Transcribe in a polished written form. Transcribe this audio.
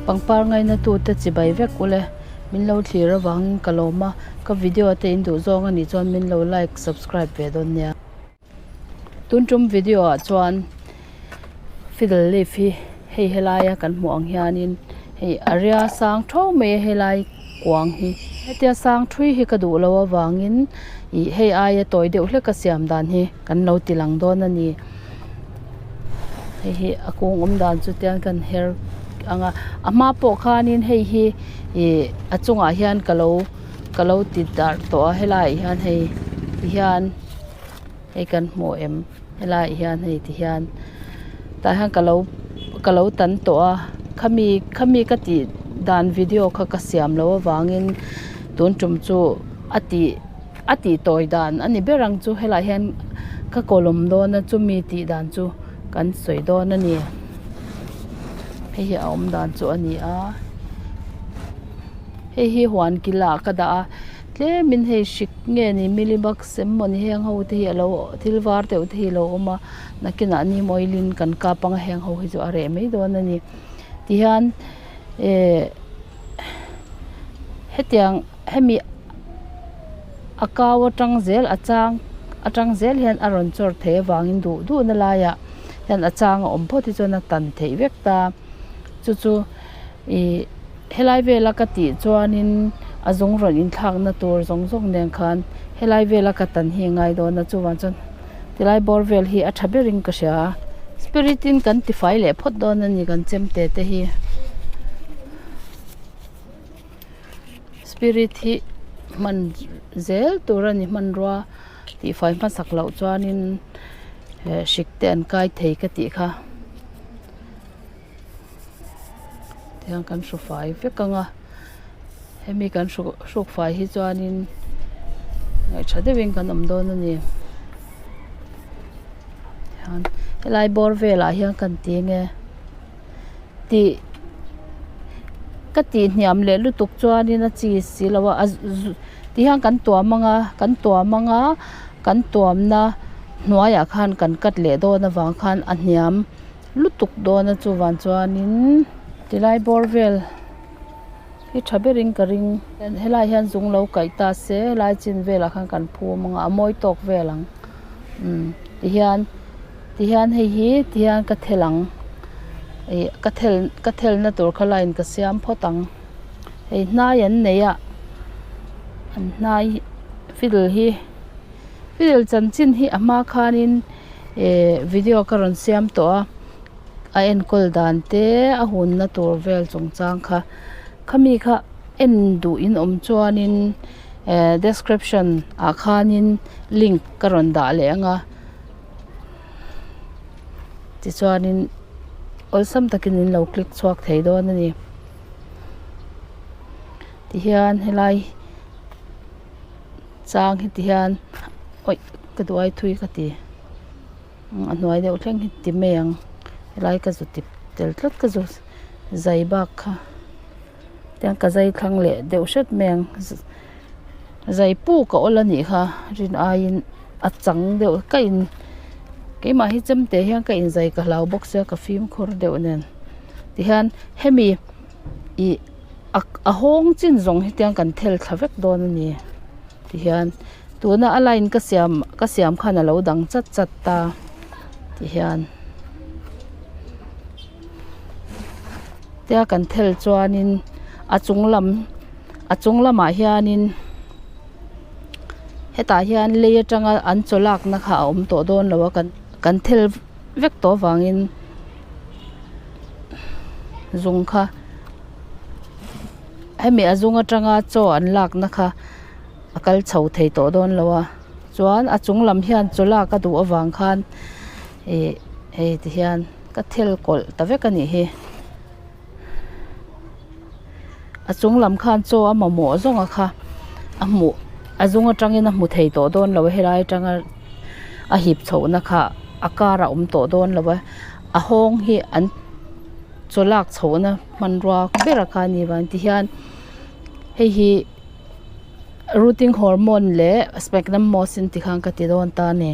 Pangpar ngaina tute chibai vek ule min lo thlir avangin ka lawm a ka video te in duh zawng anih chuan min lo like subscribe ve dawn nia. Tun tum video ah chuan fiddle leaf hi hei helaia kan hmuh ang hianin hei a ria sang tho mai a helai kuang hi hetia sang thui hi ka duh loh avangin ih hei aia tawi deuh hlek a siam dan hi kan lo ti lang dawn a ni hei hi a kung awm dan chu tiang kan her ang a a hma pawh khanin hei hi ih a chungah hian ka lo ka lo ti darh tawh a helaiah hian hei ti hian hei kan hmu em helaiah hian hei ti hian tah hian ka lo ka lo tan tawh a khami khami ka tih dan video kha ka siam loh avangin tun tum chu a tih a tih tawi dan a ni ber ang chu helaiah hian ka kawlawm dawn a chumi tih dan chu kan sawi dawn a ni hei hi a awm dan chu a ni a hei hi huan kil ah ka dah a tlemin hei hrik nge ni milibug sem maw ni heng ho te hi alo thil var deuh te hi alo awm a nakinah neem oil in kan kap anga heng ho hi chu a reh mai dawn a ni tihian ehh hetiang hemi a kau atang zel a chang atang zel hian a rawn chawr thei avangin duh duh na laiah hian a chang a awm phawt hi chuan a tan theih vek ta chu chu ih helai vela ka tih chuanin a zung rawn inthlakna tur zawng zawng nen khan helai vela ka tan hi a ngai dawn a chuvang chuan tilai bawr vel hi a tha berin ka hria a spirit in kan tifai leh phawt dawn a ni kan chemte te hi spirit hi hman zel tur a ni hmanrua tihfai hmasak loh chuanin eh hrik te an kai thei ka tih kha. Tiang kan hru fai vek ang a hemi kan hru hruk fai hi chuanin ngaihṭha deuhin kan awm dawn a ni tihian helai bawr velah hian kan ti nge tih ka tih hniam leh lutuk chuanin a chi si lo a tihian kan tuam ang a kan tuam ang a kan tuamna hnuaiah khan kan cut leh dawn avang khan a hniam. Lutuk dawn a chuvan chuanin tilai bawr vel hi tha berin ka ring helai hian zung lo kaih ta se helai chin velah khan kan phum anga a mawi tawk vel ang umm tihian tihian hei hi tihian ka thel ang ih ka thel ka thelna tur kha line ka siam phawt ang hei hnai an nei a an hnai fiddle hi fiddle chanchin hi a hma khanin. Ehh video ka rawn siam tawh a a enkawl dan te a hunna tur vel chungchang kha khami kha en duh in awm chuanin ehh description ah khanin link ka rawn dah leh ang a tichuanin awlsam takin in lo click chhuak thei dawn a ni tihian helai chang hi ti hian awih ka duai thui ka ti a hnuai deuh thleng hi ti mai ang helai ka zu ti tel tlat ka zu zai bak kha tiang ka zai thlang leh deuh hret mai ang zai puk a awl a nih kha rin aiin a chang deuh ka in keimah hi chemte hian ka inzai ka hlau bawk sia ka fimkhur deuh nen tihian hemi ih a hawng chin zawng hi tiang kan thel thla vek dawn a ni tihian tuna a line ka siam ka siam khan a lo dang chat chat ta tihian tia kan thel chuanin a chung lam a chung lamah hianin hetah hian lei atanga an chaw lakna kha a awm tawh dawn lo a kan kan thel vek tawh avangin zung kha hemi a zung atanga chaw an lakna kha a kal chho thei tawh dawn lo a chuan a chung lam hian chaw lak a duh avang khan ih hei ti hian ka thel kawlh ta vek a nih hi a chung lam khan chaw a mamawh zawng a kha a hmuh a zung atangin a hmu thei tawh dawn lo a helai atanga a hip chhohna kha a kar a awm tawh dawn lo a a hawng hi an chaw lak chhohna hmanrua ber a kha a ni vang tihian hei hi rooting hormone leh sphagnum moss in tikhan ka ti dawn ta a ni.